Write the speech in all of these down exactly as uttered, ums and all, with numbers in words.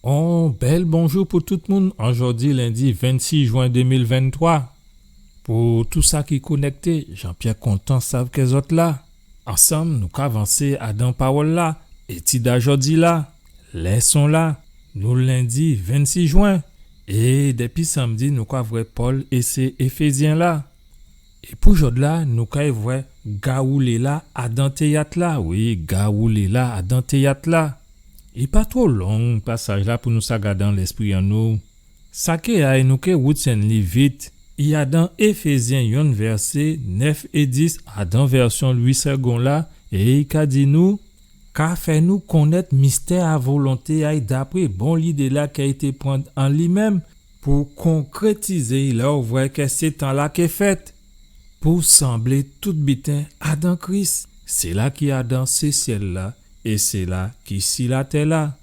On bèl bonjou pou tout moun. Ojòdi lendi vennsis jwen dé mil venntwa. Pou tout sa ki konèkté, Jean-Pierre kontan sav kè zòt la. Ansanm, nou ka vansé adan pawòl-la, étid a jòdi-la, lèson-la, nou lendi vennsis jwen. É dépi sanmdi, nou ka vwè Pòl é sé Éfézyen-la. É pou jòdla, nou kay vwè gawoulé-la adan téyat-la. Wi, gawoulé-la adan téyat-la. I pa two long pasaj-la pou nou sa gadé an lèspri an nou. Sa ké ay, nou ké woutyenn li vit. I adan Éfézyen yonn vèsé nèf é dis adan vèsyon Louis Segond la, é i ka di nou, ka fè nou konnèt mistè a volonté a'y dapré bon lidé-la kè i té pran an li menm, pou konkrétizé'y lè ou vwè kè sé tan-la ké fèt, pou sanblé tout biten adan Kris, sila ki adan sé syèl-la é sila ki si latè-la.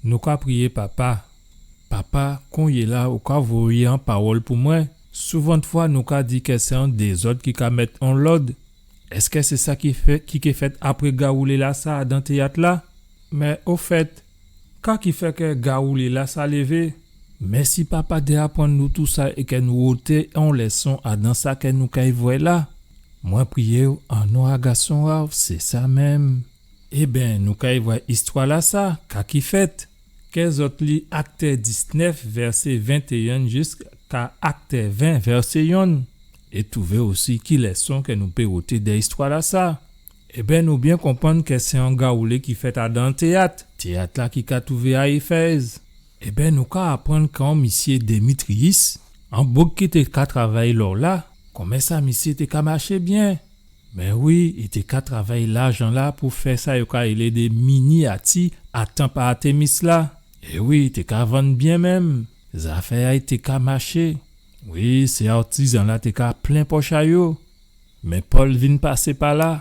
Nou ka priyé Papa. Papa, konyéla ou ka voyé on pawòl pou mwen. Souvantfwa nou ka di kè sé on dézòd ki ka mèt on lòd. Èskè sé sa ki fè, ki ké fèt apré gawoulé-lasa adan téyat-la? Mé ofèt, ka ki fè kè gawoulé-lasa lévé? Mèsi Papa dè aprann nou tousa é kè nou woté on lèson adan sa kè nou kay vwè la. Mwen priyé'w an non a Gason a'w, sé sa menm. Ében, nou kay vwè istwa-lasa, ka ki fèt. Kè zòt li Aktè disnèf, vèsé ventéyen jiska Aktè ven, vèsé yonn, é touvé osi ki lèson kè nou pé woté dè istwa-lasa. Ében, nou byen konprann kè sé on gawoulé ki fèt adan téyat, téyat-la ki ka touvé a Éfèz. Ében, nou ka aprann kè on misyé Démitriyis, on boug ki té ka travay lò-la, konmès a misyé té ka maché byen. Mé wi, i té ka travay lajan-la pou fè sa yo ka rélé dé miniyati a tanp a Artémis la. É wi, i té ka vann byen menm. Zafè a'y té ka maché. Wi, sé artizan-la té ka plen pòch a yo. Mé Pòl vin pasé pa la.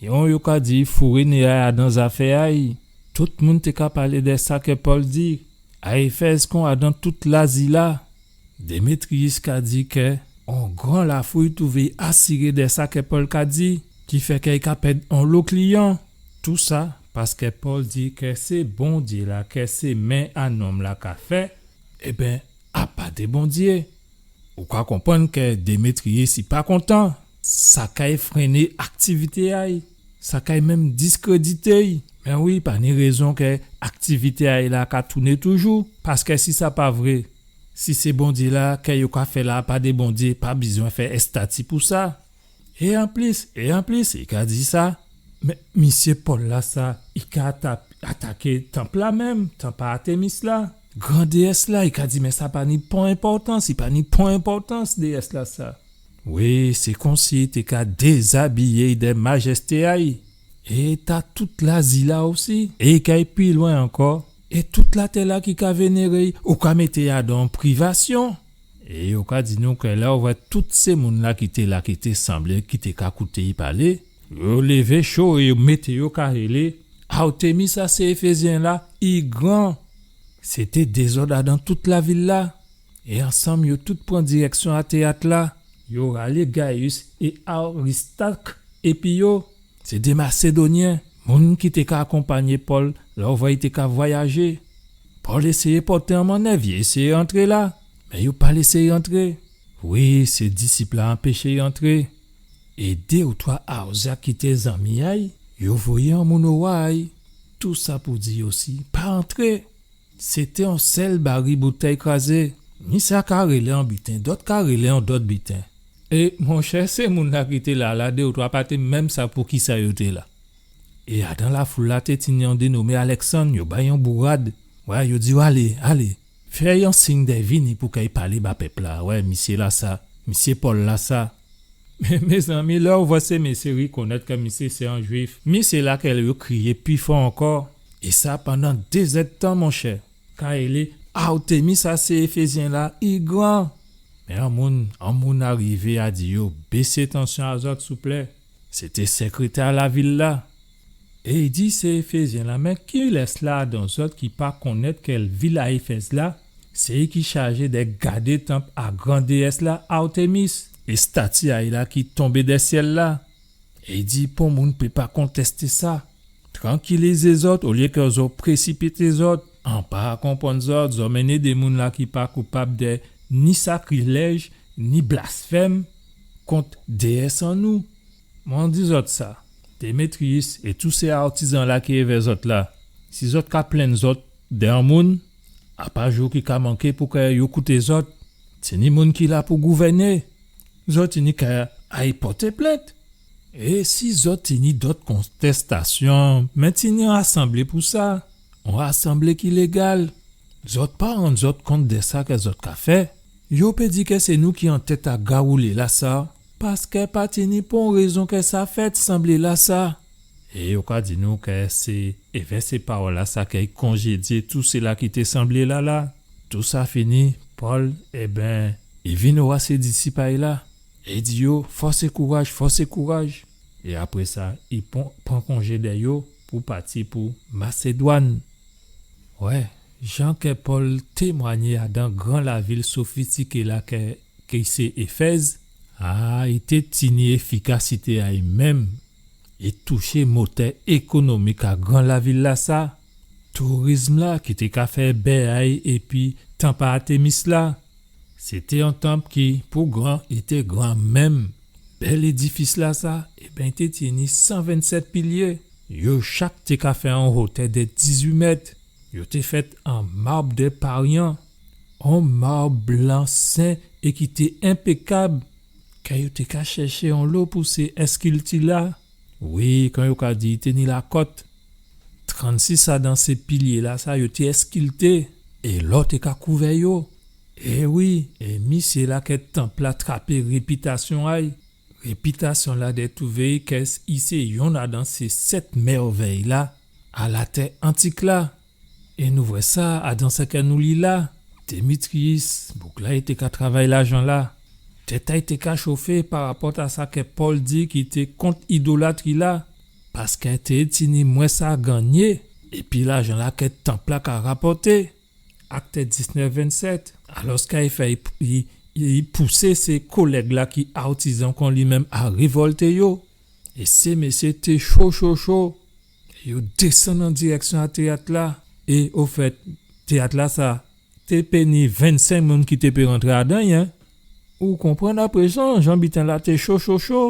Yon yo ka di fouré né a'y adan zafè a'y. Tout moun té ka palé dè sa kè Pòl di. A Éfèz kon adan tout Lazi la. Démétriyis ka di kè on gran lafouy touvé asiré dè sa kè Pòl ka di, ki fè kè i ka pèd onlo kliyan. Tousa paskè Pòl di kè sé Bondyé-la kè sé men a nonm-la ka fè, ében, a pa dé Bondyé. Ou ka konprann kè Démétriyis i pa kontan. Sa kay fréné aktivité a'y. Sa kay menm diskrédité'y. Mé wi, pa ni rézon kè aktivité a'y la ka touné toujou. Paskè si sa pa vré, si sé Bondyé-la kè yo ka fè la pa dé Bondyé, pa bizwen fè èstati pou sa. É anplis, é anplis, i ka di sa, mé misyé Pòl-lasa, i ka ata-, ataké tanp-la menm, tanp a Artémis la, gran déyès-la, i ka di, mé sa pa ni pon enpòtans, i pa ni pon enpòtans, déyès-lasa. Wi, sé konsi i té ka dézabiyé'y dè majèsté a'y. É ta tout Lazi la osi. É i kay pi lwen ankò. É tout latè-la ki ka vénéré'y, ou ka mété'y adan privasyon. É yo ka di nou kè lè ou vwè tout sé moun-la ki té la, ki té sanblé, ki té ka kouté'y palé, yo lévé cho é yo mété yo ka rélé, Artémis a sé Éfézyen-la, i gran. Sé té dézòd adan tout lavil-la. É ansanm, yo tout pran dirèksyon a téyat-la. Yo ralé Gayis é Aristak épi yo. Sé dé Masédonyen, moun ki té ka akonpangné Pòl lè ou vwè i té ka vwayajé. Pòl éséyé pòté an mannèv, i éséyé antré la, mé yo pa lésé'y antré. Wi, sé disip-la anpéché'y antré. É dé ou twa Arzyak ki té zanmi a'y, yo voyé on moun owa a'y. Tousa pou di osi, pa antré. Sé té on sèl bari boutèy krazé. Ni sa ka rélé on biten, dòt ka rélé on dòt biten. É, monchè, sé moun-la ki té la la, dé ou twa pa té menm sav poukisa yo té la. É adan lafoul-la té tini on dénomé Alèksann, yo ba'y on bourad. Wè, yo di'y, alé, alé, fè'y on sign dè vini pou kay palé ba pèp-la. Wè, misyé-lasa, misyé Pòl-lasa. Mé, mézanmi, lè ou vwè sé misyé rikonnèt kè misyé sé on Jwif, misyé-la kè yo kriyé pi fò ankò. É sa pandan dé zèdtan, monchè. Ka rélé Artémis a sé Éfézyen-la, i gran. Mé on moun, on moun arivé a di yo, bésé tansyon a zòt, souplé. Sé té sèkrétè a lavil-la. É i di sé Éfézyen-la, mé kilès la adan zòt ki pa konnèt kè vil a Éfèz la, sé i ki chajé dè gadé tanp a gran déyès-la, Artémis, é stati a'y la ki tonbé dè syèl-la? É i di, pon moun pé pa kontèsté sa. Trankilizé zòt, olyé kè zòt présipité zòt. An pa konprann zòt, zòt mennen dé moun la ki pa koupab dè ni sakrilèj, ni blasfèm kont Déès an nou. Mwen di zòt sa, Démétriyis é tout sé artizan la ki évè zòt la, si zòt ka plenn zòt dè on moun, a pa jou ki ka manké pou kè yo kouté zòt. Tini moun ki la pou gouvèné. Zòt tini ka ay pòté plent. É si zòt tini dòt kontèstasyon, mé tini on asanblé pou sa. On asanblé ki légal. Zòt pa rann zòt kont dè sa kè zòt ka fè. Yo pé di kè sé nou ki an tèt a gawoulé-lasa, paskè pa tini pon rézon kè sa fèt sanblé-lasa. É yo ka di nou kè sé évè sé pawòl-lasa kè i konjédyé tout sila ki té sanblé la la. Tou sa fini, Pòl, ében, i vin owa sé disip a-y la. É i di yo, fòs é kouraj, fòs é kouraj. É apré sa, i pon-, pran konjé dè yo pou pati pou Masédwàn. Wè, jan kè Pòl témwanyé adan gran lavil sofistike la kè, kè sé Éfèz, a, i té tini éfikasité a-y menm, é touché motè ékonomik a gran lavil-lasa, tourizm la ki té ka fè bè a-y épi tanp a Artémis la. Sé té on tanp ki, pou gran, i té gran menm. Bèl édifis-lasa, ében, té tini san vennsèt pilyé. Yo chak té ka fè on wotè dè dizuit mèt. Yo té fèt an mab dè Paryan, on mab blan sen é ki té enpékab. Kè yo té ka chèché onlo pou sé èskilti-la. Wi, kon yo ka di, té ni lakòt. Trannsis adan sé pilyé-lasa, yo té èskilté, é lò té ka kouvè yo. É wi, é misyé la kè tanp-la trapé répitasyon a-y. Répitasyon-la dè twouvé kè i sé yonn adan sé sèt mèvèy-la a latè antik-la. É nou vwè sa adan sa kè nou li la. Démétriyis, boug-la i té ka travay lajan-la, tèt a-y té ka chofé parapòt a sa kè Pòl di ki té kont idolatri-la, paskè té tini mwens a gannyé épi lajan-la kè tanp-la ka rapòté. Akt diznèf vennsèt. Alòskè i fè, i, i, i pousé sé kolèg-la ki artizan kon li menm a révòlté yo. É sé mésyé té cho, cho, cho. Yo désann an dirèksyon a téyat-la. É ofèt, téyat-lasa té pé ni vennsenk moun ki té pé rantré adan-y, en. Ou konprann aprézan jan biten-la té cho, cho, cho.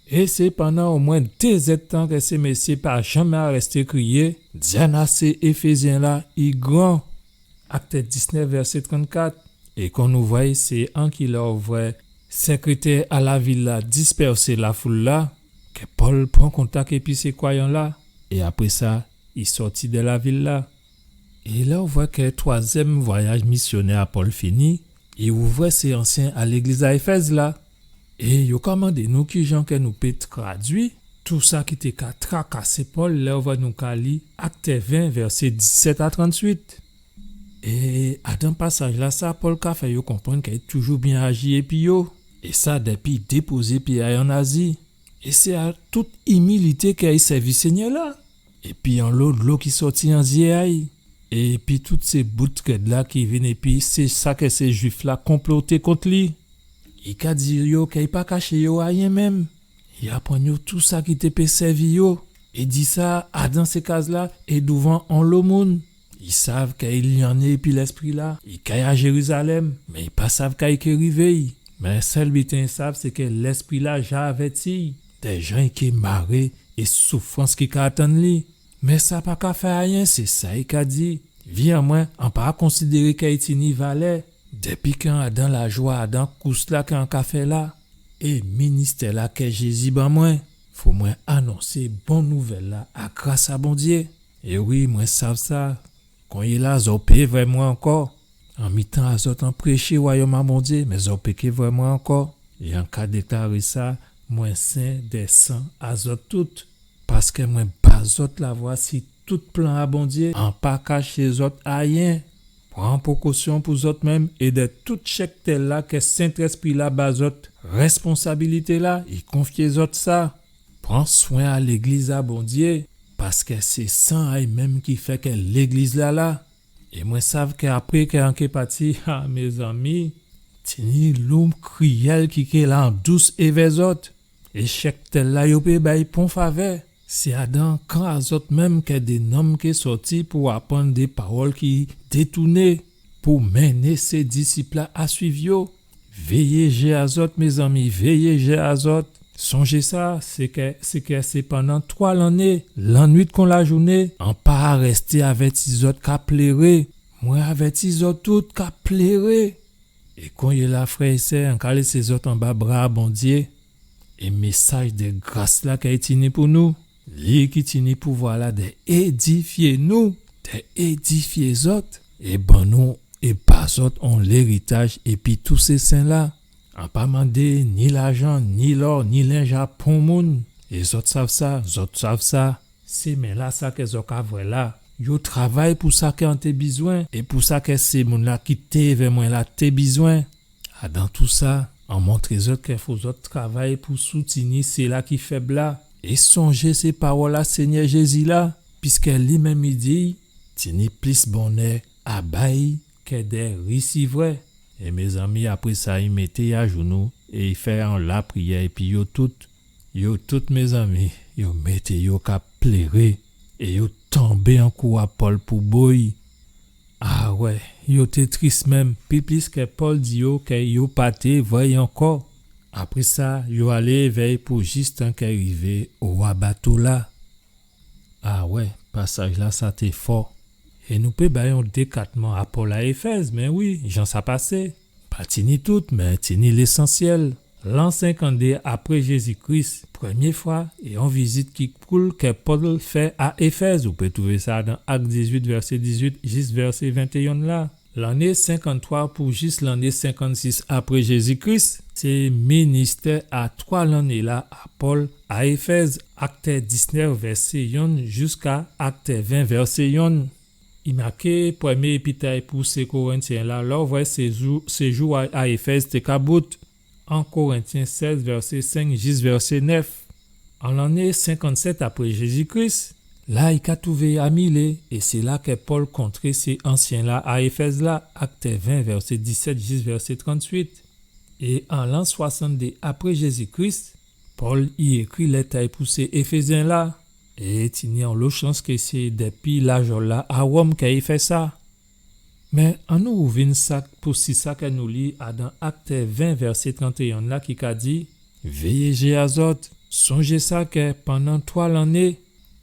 É sé pandan omwen dé zèdtan kè sé mésyé pa janmé arèsté kriyé, Dyann a sé Éfézyen-la i gran. Akt diznèf, vèsé trannkat. É kon nou vwè, sé anki lè ou vwè sèkrétè a lavil-la dispèsé lafoul-la, kè Pòl pran kontak épi sé kwayan-la, é apré sa, i sòti dè lavil-la. É lè ou vwè kè twazyèm vwayaj misyonè a Pòl fini, i ouvè sé ansyen a légliz a Éfèz la. É yo ka mandé nou kijan kè nou pé tradui tou sa ki té ka trakasé Pòl, lè ou vwè nou ka li Akt ven, vèsé disèt a tranntuit. É adan pasaj-lasa, Pòl ka fè yo konprann kè i toujou byen aji épi yo. É sa, dépi i dépozé pyé a-y an Azi. É sé a tout imilité kè i sèvi Sényè-la. Épi onlo dlo ki sòti an zyé a-y. Épi tout sé bout rèd-la ki vin épi sé sa kè sé Jwif-la konploté kont li. I ka di yo kè i pa kaché yo ayen menm. I aprann yo tou sa ki té pé sèvi yo. É di sa adan sé kaz-la é douvan onlo moun. I sav kè i lyanné épi Lèspri-la, i kay a Jérizalèm, mé i pa sav ka i ké rivé-y. Mé sèl biten i sav, sé kè Lèspri-la ja avèti-y dè jan i ké maré é soufrans ki ka atann li. Mé sa pa ka fè ayen, sé sa i ka di. Vi an mwen, an pa konsidéré kè i tini valè, dépi kè an adan lajwa, adan kous-la kè an ka fè la, é ministè-la kè Jézi ban mwen. Fò mwen anonsé bon nouvèl-la a gras a Bondyé. É wi, mwen sav sa. Konyéla, zòt pé vwè mwen ankò. An mitan a zòt an préché wayòm a Bondyé, mé zòt pé ké vwè mwen ankò. É an ka déklaré sa, mwen sen dè san a zòt tout. Paskè mwen ba zòt lavwa si tout plan a Bondyé, an pa kaché zòt ayen. Pran pokosyon pou zòt menm é dè tout chèptèl-la kè Sentèspri-la ba zòt rèsponsabilité-la, i konfyé zòt sa. Pran swen a légliz a Bondyé, paskè sé san a-y menm ki fè kè légliz-la la. É mwen sav kè apré kè an ké pati, a, mézanmi, tini loum kriyèl ki ké la an dous évè zòt. É chèptèl-la yo pé ba-y pon favè. Sé adan kan a zòt menm kè dé nonm ké sòti pou aprann dé pawòl ki détouné, pou mennen sé disip-la a suiv yo. Véyé jé a zòt, mézanmi, véyé jé a zòt. Sonjé sa, sé kè, sé kè sé pandan twa lanné, lannuit kon lajouné, an pa arèsté avèti zòt ka pléré. Mwen avèti zòt tout ka pléré. É konyéla, frè é sè, an ka lésé zòt anba bra a Bondyé. É mésaj dè gras-la kè i tini pou nou, li ki tini pouvwa-la dè édifyé nou, dè édifyé zòt, é ban nou, é ba zòt on léritaj épi tout sé sen-la. An pa mandé ni lajan, ni lò, ni lenj a pon moun. É zòt sav sa, zòt sav sa. Sé men-lasa kè zòt ka vwè la, yo travay pou sa kè an té bizwen, é pou sa kè sé moun-la ki té èvè mwen la té bizwen. Adan tousa, an montré zòt kè fò zòt travay pou soutini sila ki fèb la, é sonjé sé pawòl a Sényè Jézi la, piskè li menm i di, tini plis bonnè a bay kè dè risivwè. É mézanmi, apré sa, i mété ajounou é i fè on lapriyè, épi yo tout, yo tout, mézanmi, yo mété yo ka pléré, é yo tonbé an kou a Pòl pou boy. A wè, yo té tris menm, pi plis kè Pòl di yo kè yo pa té vwè'y ankò. Apré sa, yo alé èvè'y pou jis tan kè rivé owa bato-la. A wè, pasaj-lasa té fò. É nou pé bay on dékatman a Pòl a Éfèz, mé wi, jan sa pasé. Pa tini tout, mé tini lésansyèl. Lan senkanndé apré Jézi Kris, prèmyé fwa, é on vizit ki koul kè Pòl fè a Éfèz. Ou pé twouvé sa dan Ak dizuit, vèsé dizuit, jis vèsé ventéyen la. Lanné senkanntwa pou jis lanné senkannsis apré Jézi Kris, sé ministè a twa lanné-la a Pòl a Éfèz, Akt diznèf, vèsé yonn, jiska Akt ven, vèsé yonn. I maké prèmyé épit a'y pou sé Korentyen-la, lè ou vwè séjou, séjou a, a Éfèz té ka bout. En Korentyen sèz, vèsé senk jis vèsé nèf. An lanné senkannsèt apré Jézi Kris, la i ka twouvé a Milé, é sé la kè Pòl kontré sé ansyen-la a Éfèz la, Akt ven, vèsé disèt jis vèsé tranntuit. É an lan swasanndé apré Jézi Kris, Pòl i ékri lèt a'y pou sé Éfézyen-la, é tini onlo chans kè sé dèpi lajòl-la a Wòm kè i fè sa. Mé annou wouvin sa pou si sa kè nou li adan Akt ven, vèsé trantéyen la ki ka di, véyé jé a zòt, sonjé sa kè pandan twa lanné,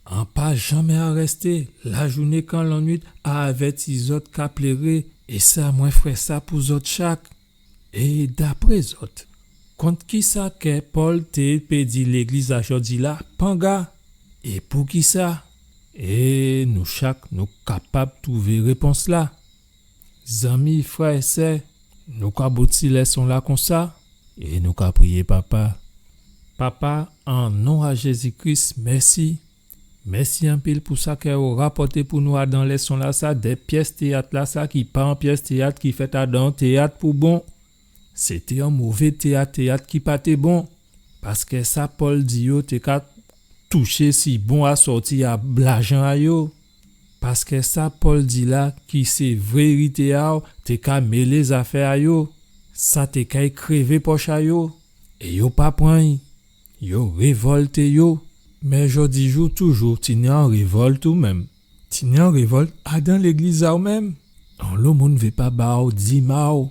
an pa janmé arèsté, lajouné kon lannuit, a avèti zòt ka pléré, é sa mwen fè sa pou zòt chak. É dapré zòt, kont kisa kè Pòl té pé di légliz a jòdi-la, panga? É poukisa? É nou chak nou kapab twouvé répons-la. Zanmi, frè é sè, nou ka bout si lèson-la konsa, é nou ka priyé Papa. Papa, an non a Jézi Kris, mèsi. Mèsi anpil pou sa kè ou rapòté pou nou adan lèson-lasa, dè pyès téyat-lasa ki pa on pyès téyat, ki fèt adan on téyat pou bon. Sé té on mové téyat, téyat ki pa té bon. Paskè sa Pòl di yo té ka touché si bon a sòti a lajan a yo. Paskè sa Pòl di la ki sé vérité a, té ka mélé zafè a yo. Sa té kay krévé pòch a yo. É yo pa pran'y. Yo révòlté yo. Mé jòdijou toujou, tini on révòlt ou menm. Tini on révòlt adan légliz a'w menm. Onlo moun vé pa ba'w dim a'w.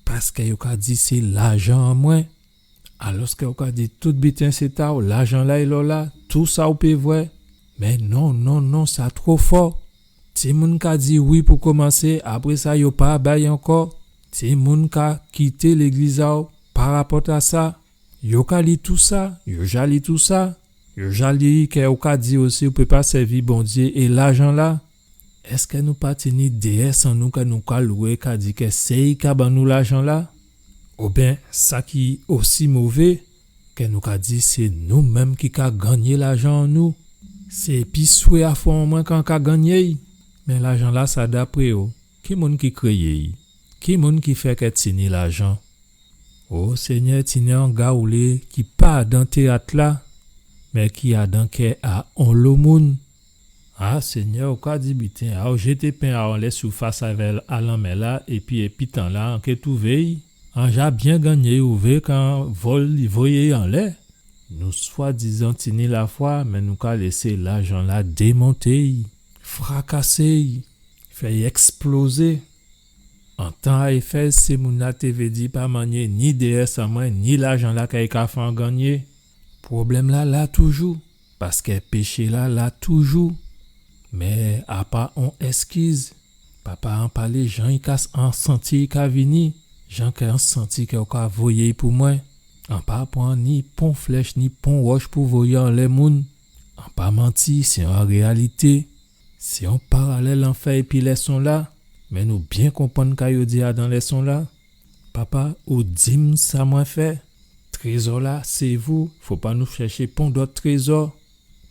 Paskè yo ka di sé lajan an mwen. Alòskè ou ka di tout biten sé ta'w, lajan-la é lò-la, tousa ou pé vwè. Mé non, non, non, sa two fò. Timoun ka di wi pou komansé, apré sa yo pa bay ankò. Timoun ka kité légliz a'w parapòt a sa. Yo ka li tousa, yo ja li tousa. Yo ja li kè ou ka di osi ou pé pa sèvi Bondyé é lajan-la. Èskè nou pa tini déyès an nou kè nou ka lwé, ka di kè sé i ka ban nou lajan-la? Oben sa ki osi mové, kè nou ka di sé nou menm ki ka gannyé lajan an nou? Sé épi swè a fon an mwen k'an ka gannyé'y. Mé lajan-lasa dapré ou, ki moun ki kréyé'y? Ki moun ki fè kè tini lajan? O Sényè, tini on gawoulé ki pa adan téyat-la, mé ki adan kè a onlo moun. A Sényè, ou ka di biten a'w, jété pen a'w anlè soufas a lanmè-la, épi, épi tan-la an ké twouvé'y. An ja byen gannyé'y, ou vé k'an vòl i voyé'y anlè. Nou swadizan tini lafwa, men nou ka lésé lajan-la démonté'y, frakasé'y, fè'y èksplozé. An tan a Éfèz, sé moun-la té vé di pa mannyé ni déyès an mwen, ni lajan-la kè i ka fè an gannyé. Pwoblèm-la la toujou, paskè péché-la la toujou. Men a pa on èskiz. Papa, an palé jan i ka s-, an santi i ka vini, jan kè an santi kè ou ka voyé'y pou mwen. An pa pran ni pon flèch, ni pon wòch pou voyé anlè moun. An pa manti, sé on réyalité. Sé on paralèl an fè épi lèson-la, men nou byen konprann ka yo di adan lèson-la. Papa, ou di m sa mwen fè. Trézò-la, sé vou, fo pa nou chèché pon dòt trézò.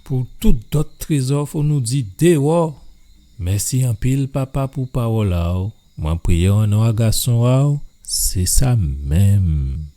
Pou tout dòt trézò, fo nou di déwò. Mèsi anpil, Papa, pou pawòl a'w. Mwen priyé an non a gason a'w, sé sa menm.